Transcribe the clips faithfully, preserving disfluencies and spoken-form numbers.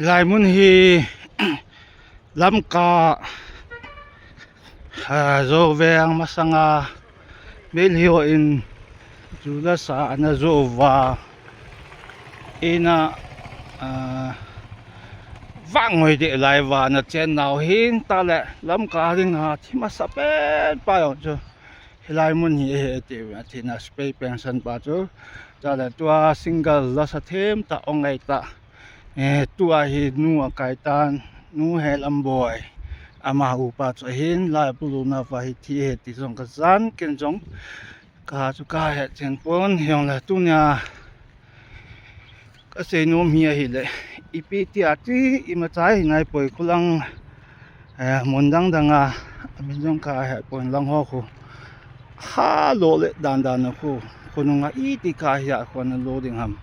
Hilai mun hi Lamka, ah, Zoveng masanga Meitei ho in chu lasa ana zo uva, ina, ah, vangoi deh lai uva ana chen nau hin tale Lamka dinga thimasa pen pa jong chu hilai mun hi ahi ati uve, athina spray pension pa chu. Tale tua single lasa themtah ong ngai ta. Eh, tua hi nu akai tan, nu Helamboi. Ama upa chu ahin, lai puluna uva hi thi ahi ti jong kajan, ken jong kaha chu kahet chen pon, hijongle tunia kasei nom hi ahile, ipi tia ti imacha hi nai poi, khulang, eh, mun dang danga, amin jong kahet pon, lang ho khu halo le dan dan a khu, khonunga iti kahi a khu ana lo ding ham.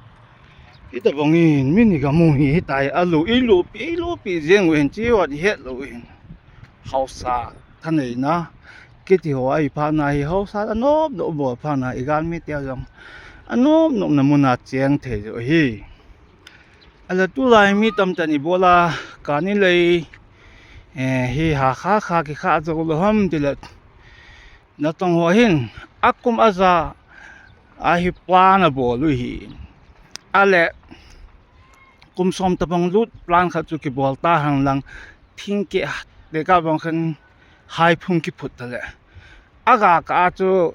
Hitobang in mi ni gam u hi hitia alu, ilupi, ilupi jeng u hin, chi ho ihet lou hin. Haosa thaneina kiti ho ahi phat na hi, haosa anop nop bol phat na, igalmi te jong anop nopna muna cheng thei u ahi. Ahile tulai mi tamtah in ibola kani lei, eh, hi hakha kha kikha jou lou ham tile, natong ho hin akum aja a hi plan abol u ahi. Ahile kum som tobang lut plan khat chu kibol ta hen lang, thingkeh tekah bang khan haiphung kiphut tale, aga kah a chu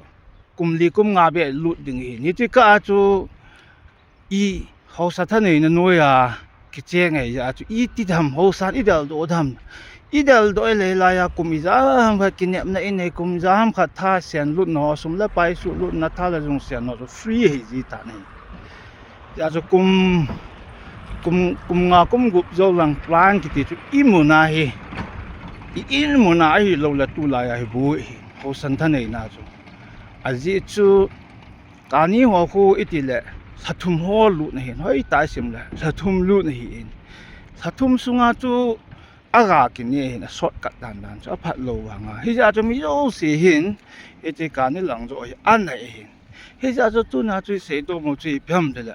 kum li kum nga beh lut ding ahi. Hiche kah a chu i haosa thaneina noiya kicheng ahi jeh a chu iti dam, haosan idaldoh dam, idaldoh i lei laiya kum ijat ham khat kinepna inei, kum ijat ham khat tha sen lutna ho, sum le pai suh lutna, tha le jung sen ho chu free ahi ji tan ahi. Hijeh a chu kum, kum, kum nga kum gup jou lang plan kiti chu imuna hi, i in muna ahilou le tulai a hi bu hi, haosan thaneina chu. Ajeh chu kani ho khu itile, lhathum ho lutna hin, hoitah isim le lhathum lutna hin, lhathum sunga chu aga kine hin, a shortcut dan dan chu aphat lou vanga. Hijeh a chu mi jouse hin hiche kani lang jo hi anai hin. Hijeh a chu tuna chu isei doh mo chu ipi ham tile,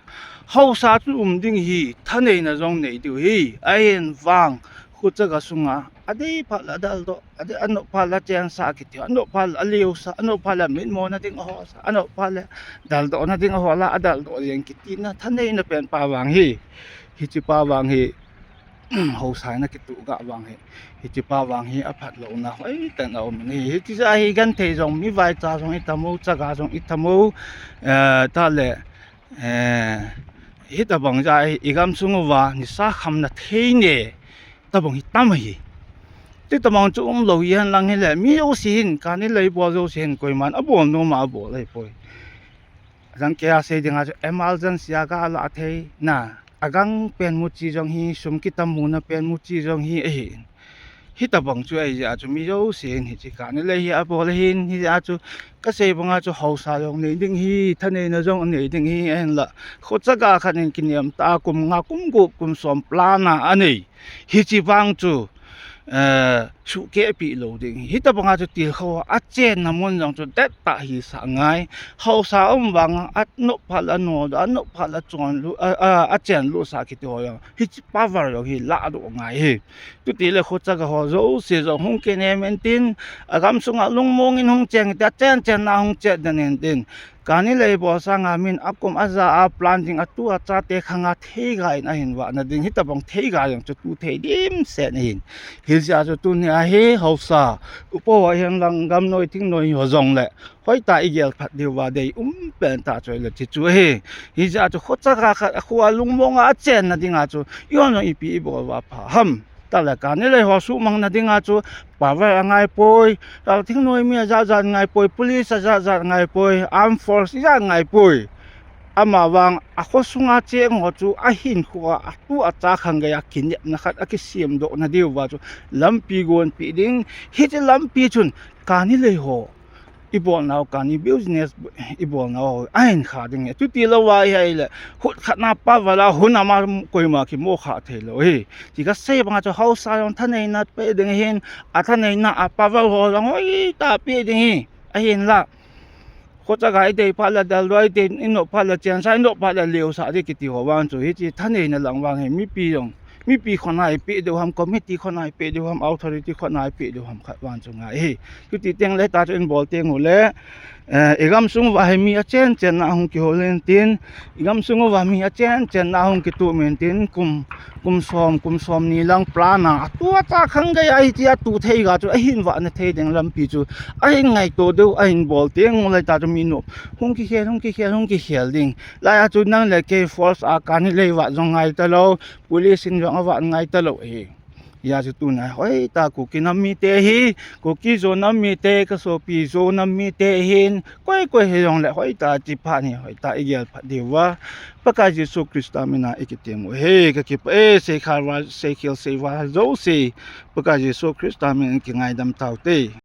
haosa chu um ding ahi, thaneina jong nei diu ahi. Ahin vang, khochaga sunga adei phat le adaldoh, adei, anop phat le achensah kiti, anop phat le aleosah, anop phat le mitmona ding ahosa, anop phat le daldohna ding ahol a, adaldoh jeng kitina thaneina pen pa vang hi, hiche pa vang hi, haosa in akituh gah vang hi, hiche pa vang hi aphat louna hoitah in aum in ahi. Hiche jeh a hi genthei jong, mi vaicha jong ithamo, chaga jong ithamo, eh, tale, eh, hitobang jeh a hi igamsung uva nisa khamna theina tobang hi tam ahi. Hitobang chu umlou hihen lang hile, mi jouse hin, kani lei bol jouse hin, koiman abol noma abol ahipoi. Ajang keiya sei dinga chu emergency a galah theina, agang pen muchi jong hi, sum kitam muna pen muchi jong hi ahin. Hitobang chu ahijeh a chu mi jouse hin hiche kani lei hi abol ahin, hijeh a chu kasei banga chu haosa jong nei ding ahi, thaneina jong anei ding ahi, ahinla khochaga khat in kinem tah a kum nga, kum gup, kum som plan a anei. Hiche vang chu, eh, suhkeh peh lou ding ahi. Hitobanga chu tilkhou a achenna mun jong chu dettah hisah ngai. Haosa um vanga anop phat le anodoh, anop phat le achonlut, a, a, achenlutsah kiti ho jong, hiche power jong hi lahdoh ngai ahi. Chutile khochaga ho jouse jong hung kinem intin, agamsunga lungmong in hung cheng intin, achen chenna hung chet den intin. Kani lei bol sanga min akum aja a plan ding, atu achate khanga theiga in ahin vahna ding, hitobang theiga jong chu tu thei dimset ahin. Hijeh a chu tunia hi haosa, upa ho hihen lang gamnoi thingnoi ho jongle hoitah igel phat diuva deium pentah chu ahile hiche chu ahi. Hijeh a chu khochaga khat akhoa lungmonga achenna dinga chu ihon jong ipi ibol uva pha ham. Tale kani lei ho suhmangna dinga chu power angai poi, tale thingnoi mi ajat jat ngai poi, police ajat jat ngai poi, armed force ijat ngai poi. Amavang akhosunga cheng ho chu ahinkhoa atu acha khanggeiya kinepna khat akisemdohna diuva chu lampi gonpeh ding. Hiche lampi chun kani lei ho ibolnau, kani business ibolnau ahinkha ding ahi. Chutilouva ahile khut khatna power a hunam a koima kimokhah theilou ahi. Ti kasei banga chu haosa jong thaneina pe ding ahin, athaneina a power ho jong hoitah pe ding ahi. Ahinla khochaga idei phat le daldoh, idei, inop phat le chensah, inop phat le leosah ding kiti ho vang chu hiche thaneina lang vang hi mipi jong Mipi khut a ipeh diu ham, committee khut a ipeh diu ham, authority khut a ipeh diu ham khat vang chu ngai ahi. Chuti teng le ta chu in bol teng ule, eh, i gamsung uva hi mi achen chen na hung kihol in tin, i gamsung uva mi achen chen na hung kitu min tin, kum, kum som, kum som ni lang plan a, atu a ta khang gei a hitia tu thei ga chu ahin vah na thei ding lampi chu ahin ngaito diu, ahin bol teng ule ta chu mi nop hung kikhel, hung kikhel, hung kikhel ding. Lai a chu nang le kei force a kani lei vah jong ngai talou, police in jong avah ngai talou ahi. Hijeh chun tuna hoitah Kuki nam mite hi, Kuki Zo nam mite, ka sopi Zo nam mite hin, koi koi hijongle hoitah chi phat ni hoitah i gel phat diu va. Pakai Jesu Christa min a i kitem u ahi, ka kipah e, seikhel va, seikhel sei va jouse. Pakai Jesu Christa min in kingaidam taute.